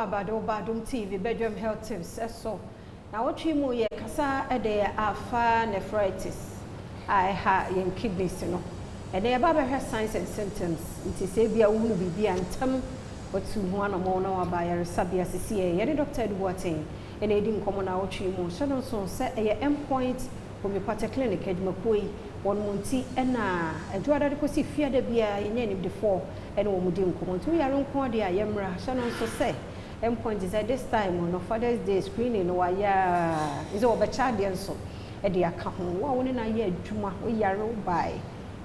Akwaaba de wo ba Adom TV Bedwam Health Tips so. Na wɔtwe mu yɛ kasa de afa nephritis a ɛha yɛn kidneys no. Ɛnɛ yɛba bɛhwɛ signs and symptoms, nti sɛ ebia wohunu biribi a, ntɛm watu ho anammɔn na waba ayaresabea sisi yɛ. Yɛne Dr. Edu Boateng ɛna ɛdi nkɔmmɔ na wɔtwe mu. Hyɛ no nso sɛ ɛyɛ Endpoint Homeopathic Clinic adwumakuo yi wɔn mu nti ɛna adwoada de kɔsi fiada biara yɛnyɛ animdefoɔ ɛne wɔn di nkɔmmɔ. Nti woyare nko adeɛ a, yɛmmra. Hyɛ no nso sɛ Endpoint sɛ this time no, Father's Day screening no, wayɛ a sɛ wɔbɛkyɛ adeɛ nso ɛde aka ho. Wo a wo ne no ayɛ adwuma, woyare, wobae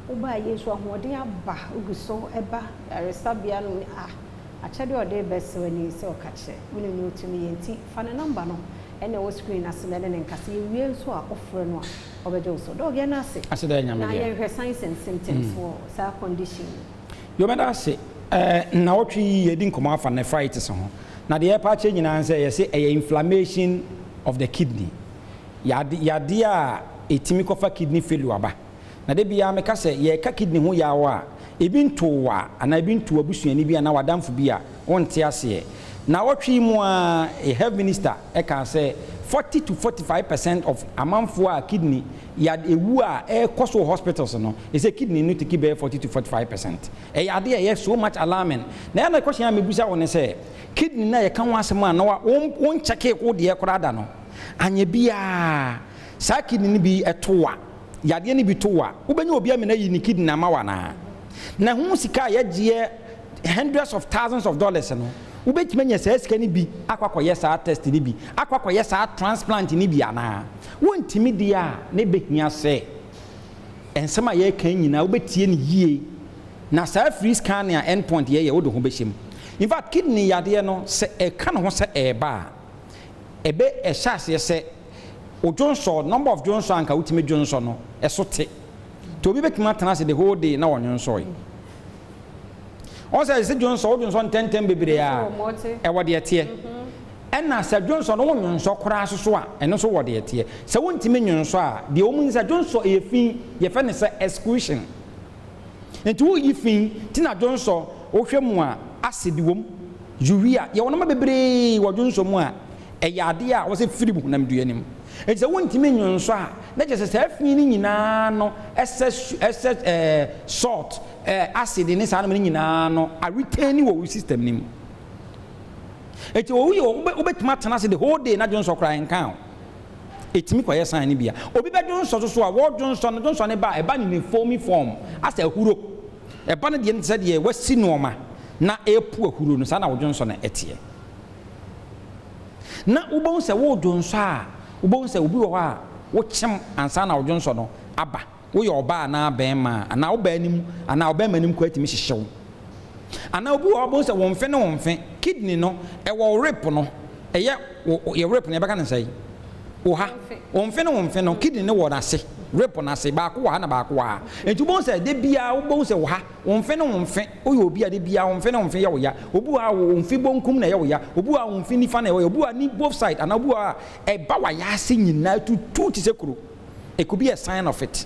wobae yɛ nso ahoɔden aba, wogu so ɛba ayaresabea no a, akyɛdeɛ a ɔde bɛsɛ ani sɛ ɔka kyerɛ wo ne no wotumi yɛ. Nti fa ne number no ɛna ɛwɔ screen ase na ɛne ne nkasa. Yɛwie nso a, wofrɛ no a, ɔbɛgye wo so. Doc, yɛn ase. Ase dɛ Nyame na deɛ. Yɛnhwɛ signs and symptoms wɔ saa condition yi. Yɛbɛda ase. Nnawɔtwe yi yɛdi nkɔmmɔ afa nephritis ho, na deɛ yɛpa akyerɛ nyinaa sɛ yɛsɛ ɛyɛ inflammation of the kidney, yade yadeɛ a ɛtumi kɔfa kidney failure aba. Na de biara meka sɛ yɛreka kidney ho yaw a, ebi ntoo wa anaa ebi ntoo abusuani bi anaa wadamfo bi a wɔnte aseɛ. Na wɔtwe mu a, health minister ɛka sɛ 40 to 45% of amanfoɔ a kidney yade ewu a ɛrekɔ so wɔ hospitals no, ɛsɛ kidney no take bɛyɛ 40 to 45%. Ɛyɛ adeɛ a ɛyɛ so much alarming. Na ɛna question a mebusa wo ne sɛ, kidney na yɛka ho asɛm a na wa wɔn wɔn nkyɛke wo deɛ koraa da no anyɛ biara, saa kidney no bi ɛto a, yadeɛ no bi to a, wobɛnya obi amena yi ne kidney ama wa naa na ho sika a yɛgyeɛ hundreds of thousands of dollars no, wobɛtumi anya saa sika no bi akɔ akɔyɛ saa test no bi, akɔ akɔyɛ saa transplant no bi anaa wontumi deɛ a, ne bɛhia sɛ nsɛm a yɛreka nyinaa wobɛtie no yie. Na saa free scanning a Endpoint yɛyɛ, wode ho bɛhyɛ mu. In fact, kidney yadeɛ no, sɛ ɛka ne ho sɛ ɛɛba a, ɛbɛ ɛhyɛ aseɛ sɛ odwonsɔ, number of dwonsɔ anka wotumi dwonsɔ no ɛso te, nti obi bɛtumi atena ase the whole day na ɔnwonsɔe. Ɔn sɛ ɛsɛ dwonsɔ, wodwonsɔ ntɛntɛm bebree a, ɛwɔ deɛ teɛ. Ɛna sɛ dwonsɔ no wonwonsɔ koraa so so a, ɛno nso wɔ deɛ teɛ. Sɛ wontumi nwonsɔ a, deɛ wɔn sɛ dwonsɔ ɛyɛ fi, yɛfɛ ne sɛ excretion, nti woyi fi ti na dwonsɔ wohwɛ mu a, acid wɔ mu, urea, yɛwɔ nneɛma bebree wɔ dwonsɔ mu a ɛyɛ adeɛ a wɔsɛ firi mu honam dua nim. Nti sɛ wontumi nwonsɔ a, na kyerɛ sɛ saa fi no nyinaa no ɛsɛ ɛsɛ salt, acid ne saa nneɛma no nyinaa no aretain wɔ wo system no mu. Eti owu yɛ wobɛtumi atena ase the whole day na dwonsɔ koraa nka o. Ɛtumi kɔyɛ sign no bia obi bɛdwonsɔ so so a, wɔdwonsɔ no, dwonsɔ no ba a, ɛba ne ne foamy form asɛ ahuro. Ɛba no deɛ no te sɛ deɛ wasi nneɛma na ɛrepu ahuro no, saa na wodwonsɔ no ɛteɛ. Na wobɛhu sɛ wodwonsɔ a, wobɛhu sɛ obi wɔ hɔ a wokyem ansa na wodwonsɔ no aba. Woyɛ ɔbaa anaa bɛrima a, anaa wobaa anim anaa ɔbɛrima anim kɔ atumi hyehyɛ wo, anaa obi wɔ hɔ wobɛhu sɛ wɔn mfe ne wɔn mfe kidney no ɛwɔ wo rib no, ɛyɛ wo yɛ rib no, yɛbɛka ne sɛ wo ha, wɔn mfe ne wɔn mfe no, kidney no wɔ n'ase, rib n'ase, baako wɔ ha na baako wɔ ha. Nti wobɛhu sɛ de biara wobɛhu sɛ wɔ ha, wɔn mfe ne wɔn mfe, woyɛ obi a de biara wɔn mfe ne wɔn mfe yɛ wo ya. Obi wɔ ha, wɔn mfe bonkum na ɛyɛ wo ya, obi wɔ ha, wɔn mfe nifa na ɛyɛ wo ya, obi wɔ ha ni both side, anaa obi wɔ ha ɛba wɔ ayaase nyinaa tutu te sɛ kuro. It could be a sign of it.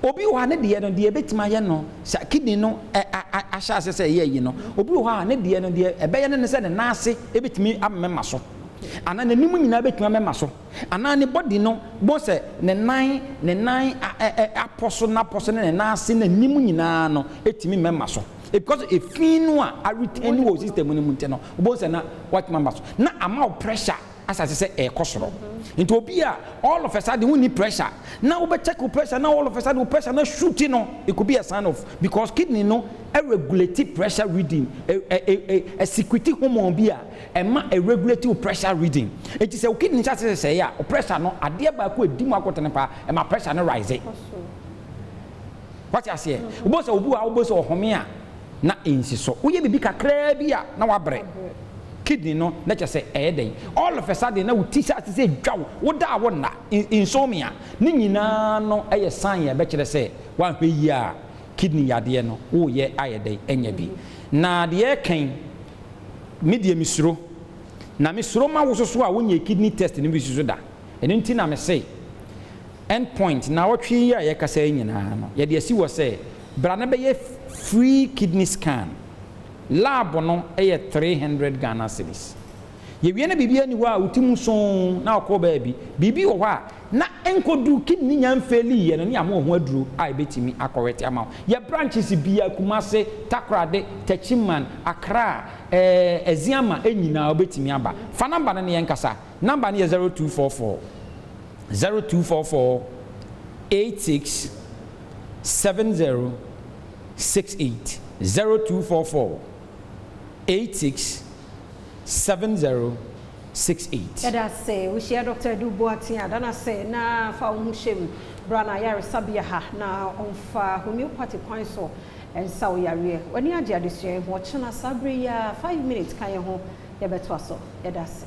Obi wɔ ha, ne deɛ no deɛ ebɛtumi ayɛ no sɛ kidney no ɛ a ahyɛ ase sɛ ɛyɛ yi no, obi wɔ hɔ a ne deɛ no deɛ ɛbɛyɛ no ne sɛ ne nan ase ebɛtumi amema so, anaa n'anim nyinaa bɛtumi amema so, anaa ne body no bɔ sɛ ne nan ɛ ɛ apɔ so, n'apɔ so ne ne nan ase, n'anim nyinaa no etumi mɛma so, because efi no a aretain wɔ system no mu. Nti no wobɔ sɛ na watumi ama so na ama wo pressure asase sɛ ɛrekɔ soro. Nti obi a all of a sudden wonni pressure na wobɛcheck wo pressure na all of a sudden wo pressure na shoot no, it could be a sign of, because kidney no regulate pressure reading, ɛ ɛ ɛ ɛ hormone bi a ɛma ɛ regulate wo pressure reading. Eti sɛ wo kidney hyɛ ase sɛ a, wo pressure no, adeɛ baako edi mu akɔtene paa ɛma pressure no rise. Wate aseɛ? Wobɔ sɛ obi wɔ ha, wobɔ sɛ ɔhome a na nsi so, woyɛ biribi kakraa bi a na wabrɛ. Kidney no na kyerɛ sɛ ɛyɛ dɛn, all of a sudden na wo ti sɛ ase sɛ dwa wo, woda a wonna, insomnia ne nyinaa no ɛyɛ sign a ɛbɛkyerɛ sɛ woanhwɛ yie a, kidney yadeɛ no woyɛ ayɛ dɛn ɛnya bi. Na deɛ ɛkɛn me deɛ, mesuro na mesuro ma wo soso a wonyɛ kidney test no bi soso da. Ɛno nti na me se End Point na wɔtwe yi a yɛkasa yi nyinaa no, yɛde asi wɔ sɛ bra na bɛyɛ free kidney scan. Lab no yɛ 300 Ghana cedis. Yɛwie na biribiara nni hɔ a, wo ti mu soo na wokɔ baabi. Biribi wɔ hɔ a, na ɛnkɔduru kidney nya mfeeliiɛ no ne yɛama wo ho aduro a ɛbɛtumi akɔrɛte ama wo. Yɛ branches biara, Kumase, Takoradi, Techiman, Accra, ɛɛ Aziama nyinaa wobɛtumi aba. Fa number no ne yɛnkasa. Number no yɛ 0244 0244 86 70 68 0244 86 70 68. Yɛda ase. Wohyia Dɔkta Adu Boateng a, da no ase na fa wo ho hyɛ mu. Bra n'ayaresabea ha na ɔmfa homeopathy kwan so nsa wo yareɛ. W'ani agye adesua yi ho? Ɔkyena saa berɛ yi ara, 5 minutes ka yɛn ho, yɛbɛtoa so. Yɛda ase.